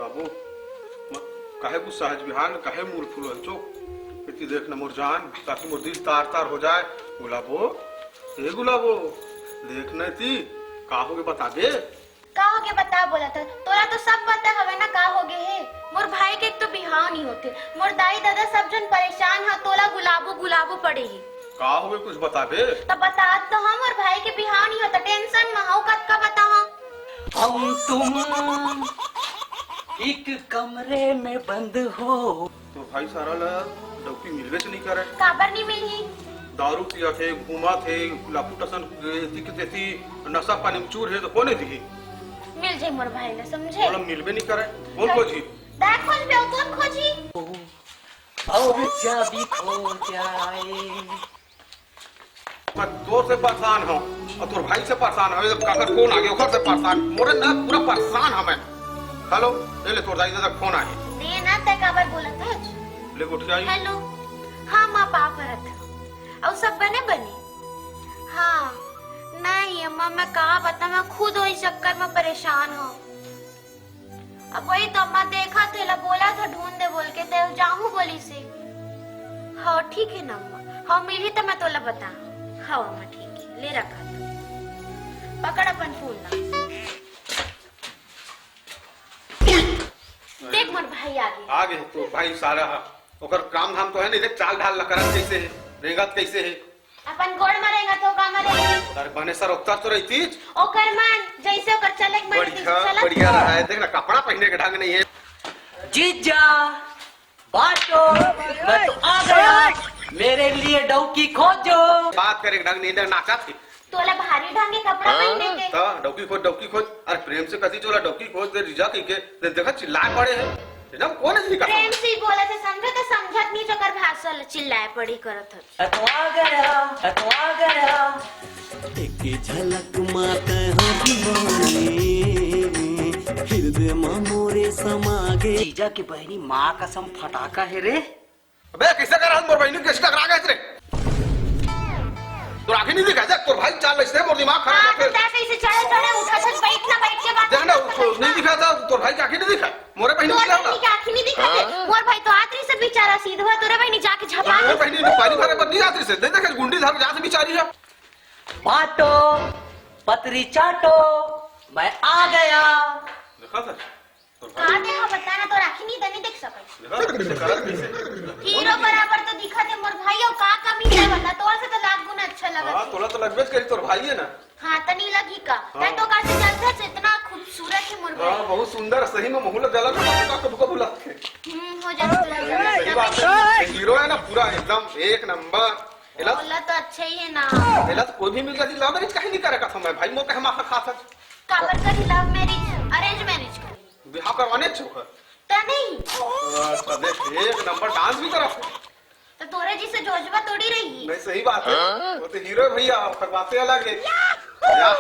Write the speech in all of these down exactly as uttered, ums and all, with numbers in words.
बाबू, म-, काहे गुस्सा हे बिहान, काहे मुड़ फुलो हे चो? एती देख न मोर जान, ताकि मोर दिल तार तार हो जाए। गुलाबो, ए गुलाबो, देख न एती, का होगे बता दे। का होगे बता बोलत हस? तोला तो सब पता हवे ना का होगे हे। मोर भाई के एक तो बिहाव नइ होथे, मोर दाई ददा सब झन परेशान ह, तोला गुलाबो गुलाबो पड़े हे। का होगे कुछ बताबे? त बतात तो हंव, मोर भाई के बिहाव नइ होता, tension म हंव, कतका बतावंव। हम तुम एक कमरे में बंद हो। तोर भाई सारा ला डौकी मिलबेच नइ करे। काबर नइ मिलही? दारू पियत हे, घूमत हे, लफुट असन एती के तेती नशा पानी म चूर हे, त कोन हे दिही? मिल जाही मोर भाई ला, समझे? ओला मिलबे नइ करे। कोन खोजही? दाई खोजबे, अउ कोन खोजही? और चाबी खो जाए। मैं तोर से परेशान हंव अउ तोर भाई से परेशान हंव। काकर फोन आगे, ओकर से परेशान। मोरे ना पूरा परेशान हंव मैं। हेलो, ए ले तोर दाई ददा के फोन आगे। दे ना, तैं काबर बोलत हस? ले गोठियाही। हेलो, हां मां, पांव परत हंव। अउ सब बने बने? हां, नहीं अम्मा, मैं का बतावंव, मैं खुद ओही चक्कर म परेशान हंव। अब वही तो अम्मा देखत हे, एला बोलत हंव ढूंढ दे बोल के, त जाहूं बोलिस हे। हां, ठीक हे ना अम्मा। हां, मिलही त मैं तोला बताहूं। हां अम्मा, ठीक हे, ले रखत हंव। पकड़ अपन फोन ला। देख मोर भाई आगे। आगे तो भाई सारा ह। ओकर काम धाम तो हे नहीं, देख चाल ढाल ला करत कइसे हे, रेंगत कइसे हे। अपन गोड़ म रेंगत हो, का म रेंगही? अरे बने सर उतर तो रहितिस। ओकर मन, जइसे ओकर चले के मन हे, तइसे बढ़िया, चलत बढ़िया हे। रहा हे। देख ना, कपड़ा पहिने के ढंग नहीं हे। जीजा, बांटो, मैं तो आ गया, मेरे लिए डौकी खोजो। बात करे के ढंग नहीं हे, नाचत हे। तोला भारी ढंग के कपड़ा पहिने के। त डौकी खोज, डौकी खोज। अरे प्रेम से कहितिस ओला डौकी खोज दे जीजा कहिके, त देखा चिल्लाए पड़े हे। एकदम कोन हे जी का प्रेम से ही बोलत हे, समझे त समझत नहीं, जेकर भाषा ल चिल्लाए पड़ी करत हस। मैं तो आ गया, मैं तो आ गया। एक झलक मा तैं हा दीवानी, हृदय मा मोरे समा गे। जीजा के बहिनी मां कसम फटाका हे रे। अबे कइसे करत हस मोर बहिनी के, कइसे टकरा गेस रे? तोर आंखी नइ दिखय, देख तोर भाई चाल अइसे, मोर दिमाग खराब हां, होथे। त तैं कइसे चढ़े चढ़े उठत हस, बइठ ना, बइठ के बात देख ना, कर, तोर नइ दिखय त तोर भाई के आंखी नइ दिखय, मोरे बहिनी तोर दिखय बहिनी त। के आंखी नइ दिखय। हां। मोर भाई तो आत रहिस बिचारा सीधवा, तोरे बहिनी जाके झपा मोर दे। बहिनी पानी भरे बर नइ आत रहिस, देख देख गुंडी धर के जात बिचारी हे। बांटो, पतरी चाटो, मैं आ गया। देखा था? का दे हा बता ना, तोर आंखी नइ त नइ देख सकत। हीरो बराबर तो दिखत हे मोर भाई, अउ का कमी हे बता, तोर से तो लाख गुना अच्छा लगत हां, हे। तोला तो लगबेच करी, तोर भाई हे ना। हां, त नइ लगही का? हां। तैं तो ओकर से जलथस, इतना खूबसूरत हे मोर भाई। हां, बहुत सुंदर, सही में महू ला जलत हे, का कभू कभू लगथे। हम्म, हो जाथे, हो जाथे। सही बात हे, हीरो हे ना पूरा एकदम एक नंबर। एला ओला तो अच्छा ही हे ना। एला तो कोई भी मिल जाही, love marriage काहे नइ करे कथंव मैं भाई, मोर कहे माथा खाथस। काबर करही love marriage, arrange marriage करही। बिहाव करवानेच हे ओकर। त नहीं। अच्छा, देख, एक नंबर dance भी करत हे। त तोरे जइसे जोजवा थोड़ी रही। नहीं, सही बात हे। हां? वो तो हीरो हे भइया, ओकर बाते अलग हे। या।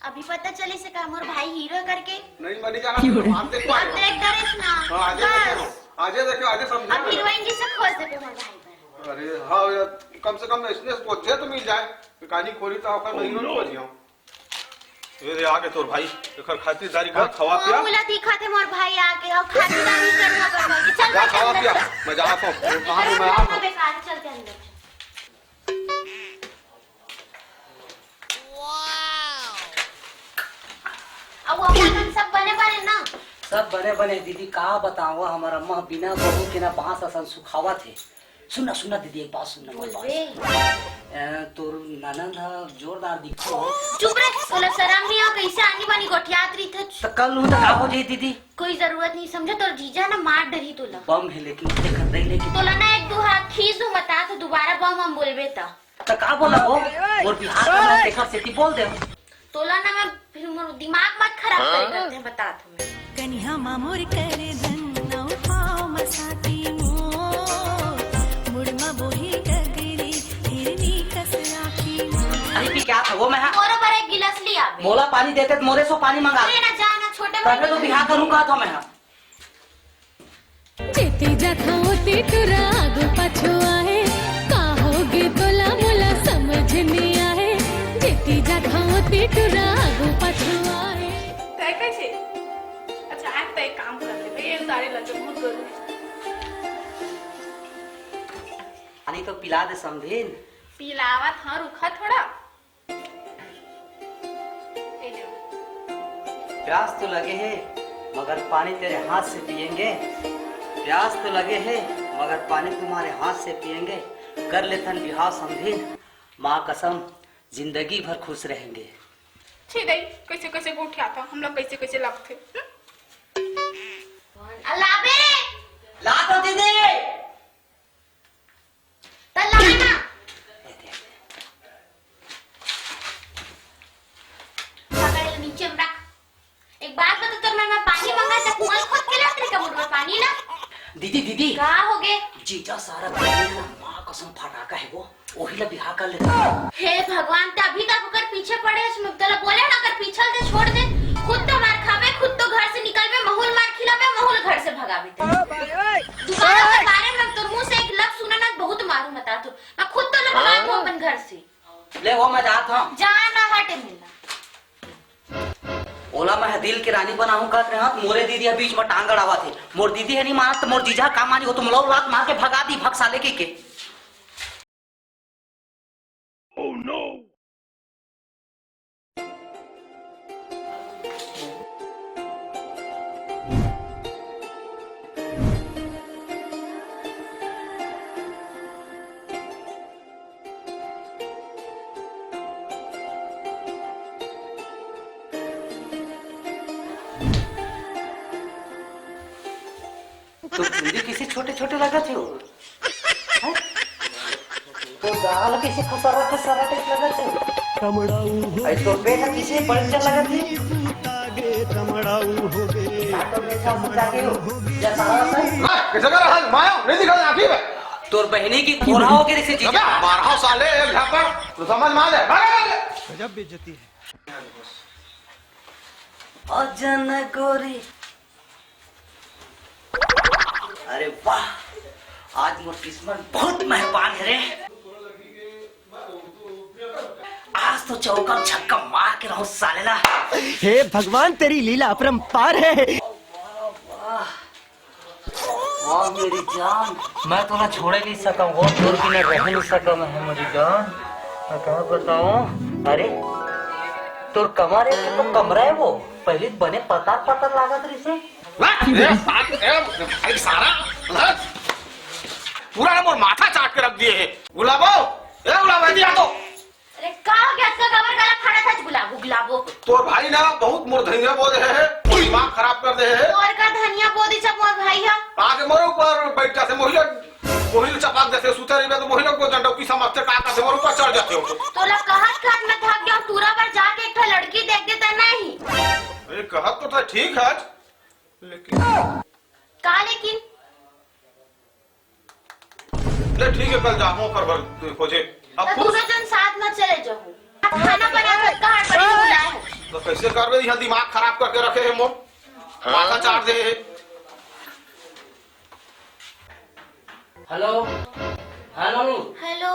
अभी पता चलिस हे का मोर भाई हीरो हे करके? नहीं, मैं नइ जानत हंव, आप देख पाए अब हो। देख डरेस ना। हां, आजे बस। देखे हो। आजे देखे, आजे समझे अब ना। हीरोइन जइसे खोज देबे मोर भाई बर। अरे हां यार, कम से कम अइसने सोचे तो मिल जाए। कहानी खोली तो ओकर हीरोइन खोजी हंव। ए रे, आगे तोर भाई, एकर खातिरदारी कर, खवा पिया। ओला दिखत हे मोर भाई आगे, अउ खातिरदारी करना पड़ही। चल, जा, मैं खवा चल पिया, देता। मैं जात हंव। कहां हूं मैं, आ मैं बेकार, चलते अंदर। अउ अपन सब बने बने ना? सब बने बने दीदी, का बतावंव, हमर अम्मा बिना बहू के ना बांस असन सुखावत हे। सुन ना, सुन ना दीदी, एक बात सुन ना, मोर बात। बोलबे। ए, तोर ननद ह जोरदार दिखथे। चुप रे, तोला शरम नइ आवय, कइसे आनी बानी गोठियात रहिथस। त कल नू त का हो जाही दीदी? कोई जरूरत नइ हे, समझे, तोर जीजा ना मार डरही तोला। बम हे लेकिन, देखत रही लेकिन। तोला ना एक दू हाथ खींच दूं, बता तो, दोबारा बम हम बोलबे त। त का बोला हो? मोर बिहाव करना हे तेकर सेती बोल दे। तोला ना मैं फिर मोर दिमाग मत खराब करे करते हैं, बतात हंव मैं। कनिहा मा मोर कर धन, ना उठाव मसाती मोर, मुड़ मा बोही डगरी, हिरनी कस राखी मोर। अरे पी क्या था वो मैं? मोरो बर एक गिलास लिया बे। मोला पानी देते त मोरे सो पानी मंगा। अरे ना जा ना, छोटे भाई तब तो बिहाव करूं कहा था मैं। जेती जाथंव ओती टुरा आगू पाछू आहे, का होगे तोला मोला समझ नइ आहे। जेती जाथंव ओती टुरा आगू पाछू आहे। तय कैसे? अच्छा, act एक काम कर ले, ये उतारे लगे, बहुत गर्मी। पानी तो पिला दे समधिन। पिलावत हंव, रुका थोड़ा। ए ले। प्यास तो लगे है, मगर पानी तेरे हाथ से पिएंगे। प्यास तो लगे है, मगर पानी तुम्हारे हाथ से पिएंगे। कर लेथन बिहाव समधिन, माँ कसम, जिंदगी भर खुश रहेंगे। छी दई, कैसे कैसे गोठियाथव, हमला कैसे कैसे लगथे। हम्म? अल्लाह बे रे। ला तो दीदी। त ला ना। पकड़ ले, नीचे में रख। एक बात बता, तोर मैं, मैं पानी मंगा त कुआं खोद के लात रहे का मोर पानी ना? दीदी, दीदी। का हो गे? जीजा सारा बहिनी ना, माँ कसम फटाका है वो, ओही ला बिहा कर लेता। हे भगवान, ते अभी तक ओकर पीछे पड़े हस, मैं तोला बोले ना, अगर पीछल दे, छोड़ दे। खुद तो मार खाबे, खुद तो घर से निकलबे, महूल मार खिलाबे, महूल घर से भगाबे ते। दोबारा ओकर बारे में तोर मुंह से एक लफ्ज सुना ना, बहुत मारू मता तू। मैं खुद तो ला भगा दूं अपन घर से। ले वो मैं जात हंव। जा ना, हटे मिलना। ओला मैं दिल के रानी बनाहूं कहत रहे हंव, मोरे दीदी ह बीच म टांग अड़ावत हे। मोर दीदी ह नहीं मानत, त मोर जीजा ह का मानी, वो तो मोला लात मार के भगा दी, भग साले के के। तो चुंदी किसे छोटे-छोटे लगत हे वो? हैं? तो गाल किसे खसरा-खसरा टाइप लगत हे? अरे तो पेट किसे बड़ लगत हे? तो पेट का फुटा के हो? या सारा सा? हाँ, कैसे कर रहा है? माया, नहीं दिखा रहा आँखी में? तोर बहिनी की कोल्हा हो के रिसे जीजा। अबे, मारा साले, एक झापड़, तो समझ में आ जाए। मार, मार, मार। गजब बेइज्जती है। अजन गोरी। अरे वाह, आज मोर किस्मत बहुत मेहरबान है रे। आज तो चौका छक्का मार के रहूं साले ला। हे भगवान, तेरी लीला अपरंपार है। वाह, वाह। वाह, मेरी जान, मैं तो ना छोड़े नहीं सका हूँ, तोर बिना रह नहीं सका मैं, मेरी जान। मैं क्या बताऊँ? अरे, तोर कमर है, तो कमरा है वो। पहले बने पतार पतार लागत रही से। वाह, ए, साथ, ए, भाई सारा, हाँ? पूरा ना मोर माथा चाट के रख दिए है। गुलाबो, ए गुलाबो, इधर आ तो। अरे का हो गया? अतका काबर गला फाड़त हस गुलाबो, गुलाबो? तोर भाई ना बहुत मोर धनिया बो दे हे, दिमाग खराब कर दे हे। तोर का धनिया बो दे सब मोर भाई हा? आके मोर ऊपर बैठ जाथे, मोहिला, मोहिल चपाक देथे, सुते रहिबे तो मोहिला को डंडौकी समझथे, का करथे, मोर ऊपर चढ़ जाथे हो। तोला कहत कहत मैं थक गया, टूरा बर जाके एक ठो लड़की देख देता नहीं। अरे कहत तो था ठीक है, लेकिन का लेकिन? ले ठीक है, कल जाहूं ओकर बर खोजे। अब तो खुश? दोनों जन साथ में चले जाहू। खाना बना के कहाँ बड़ी बुलाए हो? तो कैसे करबे, यहाँ दिमाग खराब करके रखे है मोर, माथा चाट दे है। हेलो, हाँ नोनी। हेलो।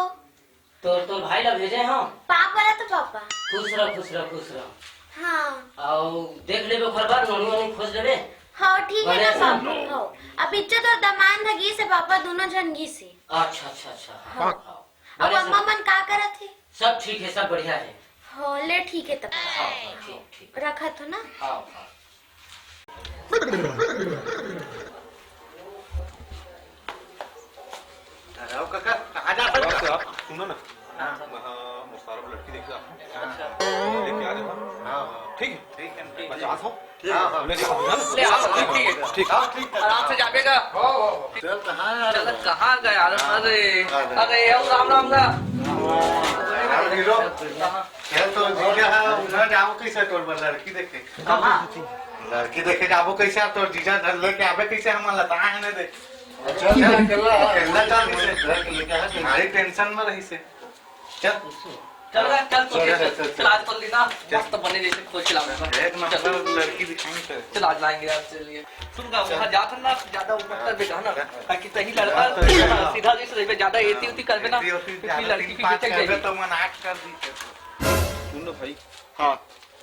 तो तोर भाई ला भेजे हंव। पाँव परत हंव पापा। खुश रह, खुश रह, खुश रह। हाँ। अउ देख लेबे ओकर बाद, नोनी वोनी खोज लेबे। हाँ, ठीक है ना पापा। हाँ। अब इज्जत अउ दमांद ह गिस हे पापा, दूनों झन गिस हे। अच्छा, अच्छा, अच्छा। हाँ, हाँ। हाँ। अब अम्मा मन का करत हे? सब ठीक है, सब बढ़िया है। हाँ, ले ठीक है तब। हाँ, हाँ, ठीक, ठीक। रखत हो ना? हाँ, हाँ। अरे ओ काका, कहाँ जात हस? बस आप सुनो ना। हाँ। हाँ, वो सारा लड़की देख ला। अच्छा। लेके आ जाओ। हाँ। ठीक है? ठीक है, ठीक। मैं जात हूँ। ठीक है। हाँ, हाँ। मैं देखा हूँ, है ना? ले आओ, ठीक है। ठीक। हाँ, ठीक है। आराम से जाबे गा। हाँ, हाँ, हाँ। चल, कहाँ यार? चल, कहाँ गया यार? हाँ। अरे, अरे। अरे, आओ, राम राम गा। हाँ, हीरो। कहाँ? चल, तो जीजा है, उधर जाओ कैसे तोर बर लड़की देखे? कहाँ? लड़की देखे जाबो कैसे? अब तोर जीजा घर लेके आबे कैसे? हमन लता है ना दे। चल, चल, अकेला। अकेला चल, कैसे? घर के लेके आ, भारी टेंशन में रही से। चल। चल, चल, चल, चल, चल, चल। चल, आज तो लीना, चल। मस्त बने जैसे खोज के लाऊंगा। एक नंबर चल। लड़की दिखाएंगे तेरे। चल, आज लाएंगे यार, चलिए। सुन ना, चल। वहाँ जाकर ना ज्यादा वो मत कर बेटा, है ना? हाँ। ताकि सही लड़का हाँ, तो सीधा जैसे रहे, ज्यादा एती उती करबे ना, एती उती फिर ज्यादा लड़की तीन की पाँच बेचक करबे जाएगी। तो मन आठ कर दी। सुन ना भाई। हाँ।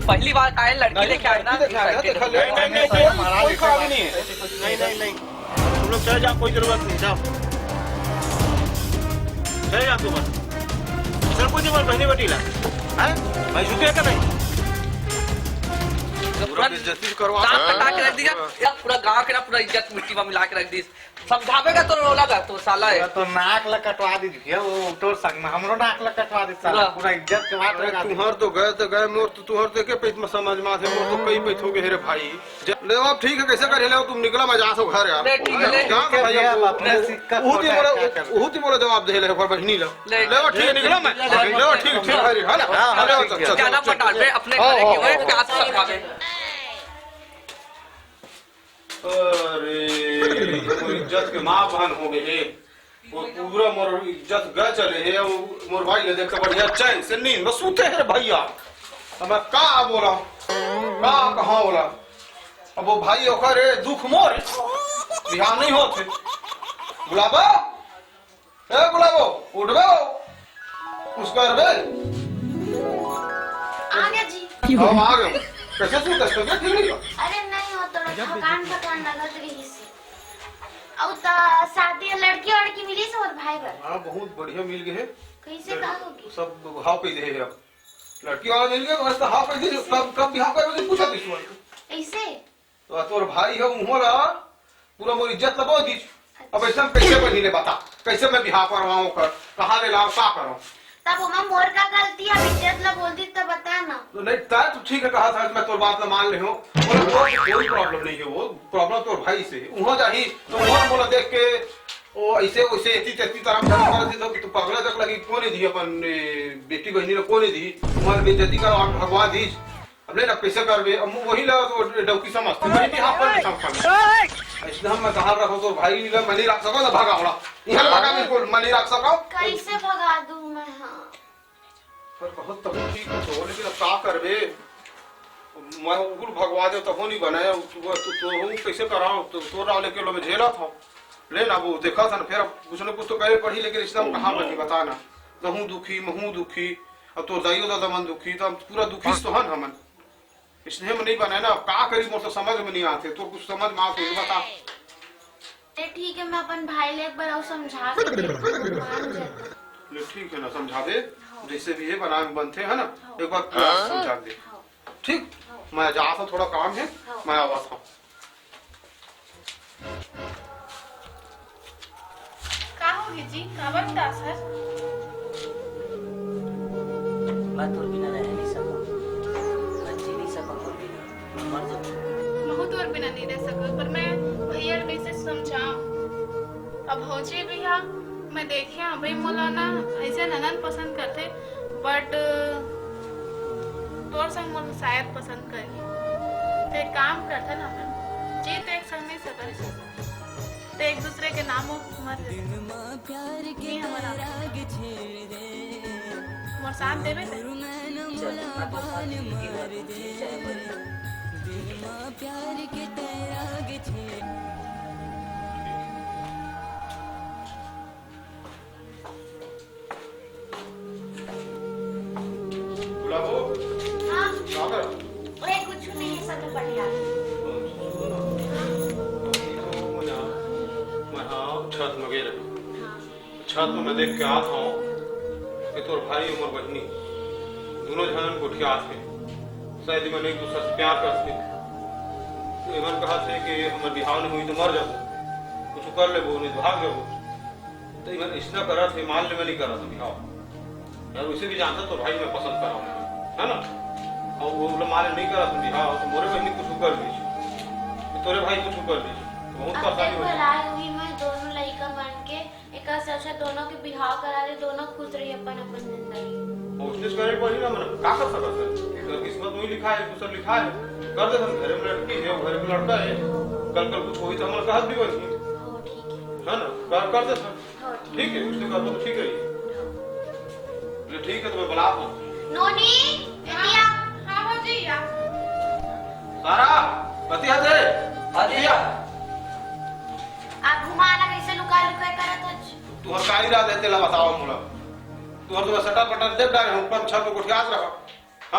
पहली बार आए, लड़की देखे आए ना। लड़की देखे आए ना, देखा ले। नहीं, नहीं, नहीं, कोई, कोई खराबी नहीं है। नहीं, नहीं, नहीं। तुम लोग चले जाओ, कोई जरूरत नहीं, जाओ। चले जाओ तुम। सर, कोई नहीं, बहनी बेटी ला। हैं? भाई, झुके का नहीं? पूरा बेइज्जती करवा। गांव कटा के रख दिया। पूरा गांव के ना, पूरा इज्जत मिट्टी में मिला के रख दी। समझावेगा तो रोला का तो साला है। पूरा तो नाक ला कटवा दी भैया, वो तोर संग में हमरो नाक ला कटवा दी साला। पूरा। पूरा इज्जत के बात अरे लगा दी। तुहर तो गए तो गए, मोर तो तुहर तो के पैत में समझ में आथे, मोर तो कई पैत हो गए रे भाई। ज-, ले अब ठीक है, कैसे कर ले, तुम निकला, मैं जा सो घर यार। ले ठीक है, ले। जा ठीक है भाई, भैया, अब अब अपने सिक्का उहू ती खोटा बोला, है, क्या कर उहू ती बोला जवाब दे ले पर बहिनी ला। ले। ले ठीक है, निकला मैं। ले। ले ठीक, ठीक भाई, है ना? हाँ, हाँ, ले, ठीक है। चल, चल, ज्यादा चल, पटाल पे चल। अपने हाँ, घरे हाँ, की होए, हाँ। क्या समझावे? अरे, मोर इज्जत के माँ बहन हो गए हे। वो पूरा मोर इज्जत गए चले हे। वो मोर भाई ले देख के बढ़िया चैन से नींद में सूते हे रे भैया। अब मैं का बोला, का कहाँ बोला? अब वो भाई ओकर ए दुख मोर, बिहाव नहीं होत हे। गुलाबा, ए गुलाबो, उठबे हो? कुछ करबे? आ गया जी। हम आ गए। कैसे तू दस बजे ठीक नहीं हो? अरे नहीं हो, थोड़ा थकान थकान लगत रही से। और त शादी लड़की वड़की मिली से और भाई बर? हाँ, बहुत बढ़िया मिल गए हैं। कैसे का होगी? सब हाव कह दे हैं अब। लड़की वाला मिल गए, बस तो हाव कह दे। कब, कब बिहाव करोगे, पूछा किसी को? ऐसे? तो तोर भाई है, उहो ला पूरा मोर इज्जत लबो दीस। अब ऐसे हम कैसे बनी ले बता, कैसे मैं बिहाव करवाऊं ओकर, कहाँ ले लाऊं, का करूं? तब ओमा मोर का गलती है, अब इज्जत ला बोल दी तो बता ना। तो नहीं, तय तो ठीक है, कहा था मैं तोर बात ला मान ले हूँ। बोले, वो कोई प्रॉब्लम नहीं है, वो प्रॉब्लम तोर भाई से। उहो जाही तो उहो बोला देख के, ओ ऐसे वैसे एती तेती तरह खड़ा कर दी तो तू पगला तक लगी, कोने दी अपन, ए, बेटी बहनी ने कोने दी, तुम्हारे बेइज्जती करा भगवा दी। अब ले ना, कैसे करबे? अब वही ला तो डौकी समझते, वही भी हाथ पर नहीं समझता। इसलिए हम मैं कहाँ रखो तो भाई ला मैं नहीं रख सको ना, भगावड़ा। यहाँ लगा बिल्कुल, मैं नहीं रख सको। कैसे भगा दूं मैं? हाँ। पर बहुत तो ठीक हो तो, लेकिन अब का करबे? मैं उगुर भगवा दे तो नहीं बने। तू, तू, तू हूँ कैसे कराओ? तो, तो राव लेके लो, मैं झेला था। ले ना, वो देखा था ना, फिर अब कुछ ना कुछ तो करे पड़ी, लेकिन इसलिए हम कहाँ बनी, बता ना। तहूँ दुखी, महूँ दुखी, अब तोर दाइयो दादा मन दुखी, तो हम पूरा दुखी तो हन हमन। इसने हम नहीं बनाए ना, अब का करी, मोर तो समझ में नहीं आते। तो कुछ समझ में आते, बता। ए, ठीक है, मैं अपन भाई ले एक बार और समझा के देखती हूँ, मान जाता। ले, ठीक है ना, समझा दे। हाँ। जैसे भी है, बना बनते है ना, हाँ। एक बार पूरा समझा दे। हाँ। ठीक? हाँ। मैं जाता, थोड़ा काम है, हाँ। मैं आवा था। का होगे जी? काबर उदास हस? मैं तोर बिना रह नहीं सकूं। महूँ तोर बिना नहीं रह सकव, पर मैं भैया ल कइसे समझाऊँ? अब भौजी भी हा, मैं देखे अभी मोला ना ऐसे ननद पसंद करथे, but तोर संग मोला शायद पसंद करही। ते काम करथे ना, अपन जी तो एक संग नहीं सकत, ते एक दूसरे के नाम मत लेते। ये हमारा मोर साथ देबे ते? चल, अब वो साथ देबे। गुलाबो, हाँ। का कर? अरे, कुछ नहीं है, सब बढ़िया। मैं हाँ, छत में गए रहे। हाँ। छत में मैं देख के आत हूँ कि तोर भाई अउ मोर बहिनी दोनों झन गोठियात हे। शायद मन एक दूसरे से प्यार करथे। तो एमन कहत हे कि हमर बिहाव नहीं हुई तो मर जाबो, कुछ कर लेबो, नहीं तो भाग जाबो। तो एमन इसना करत हे, मान ले मैं नहीं करत हूँ बिहाव। यार, उसे भी जानता तो भाई मैं पसंद कर रहा हूँ, है ना? और वो बोला, "मारे नहीं करा तुम बिहाव, तो मोरे बहिनी कुछ कर दीजिए, तो तोरे भाई कुछ कर दीजिए।" तो बहुत अब परेशानी देखो, होती है। राय हुई मैं दोनों लड़का मन के, एक से अच्छा दोनों के बिहाव करा दे, दोनों खुश रही अपन अपन जिंदगी। कोशिश करे पड़ी ना, मन का कर सकत है? अगर किस्मत में लिखा है, कुछ लिखा है, कर दे। हम घर में लड़की है, घर में लड़का है, कल कल कुछ होई तो हमारा कहत भी बनी, हाँ, ठीक है। है ना? कर, कर दे। हाँ, ठीक। ठीक है, उसने कहा, "वो तो ठीक है।" हाँ। बोले, "ठीक है, तो मैं बुलाता हूँ।" नोनी, एतिया। हाँ, भौजी, आ। सारा, पति हाथ रे। हाँ जी। एतिया। आ घुमा ना, कैसे लुका लुका करत हच? तुहर का इरादा है, तेला बताओ मोला। तुहर तो सटा पटा देख डारे हूँ, ऊपर छत में गोठियात रहा,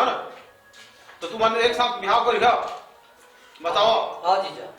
है ना? तो तुमन एक साथ बिहाव करिहा, बताओ। हाँ जीजा।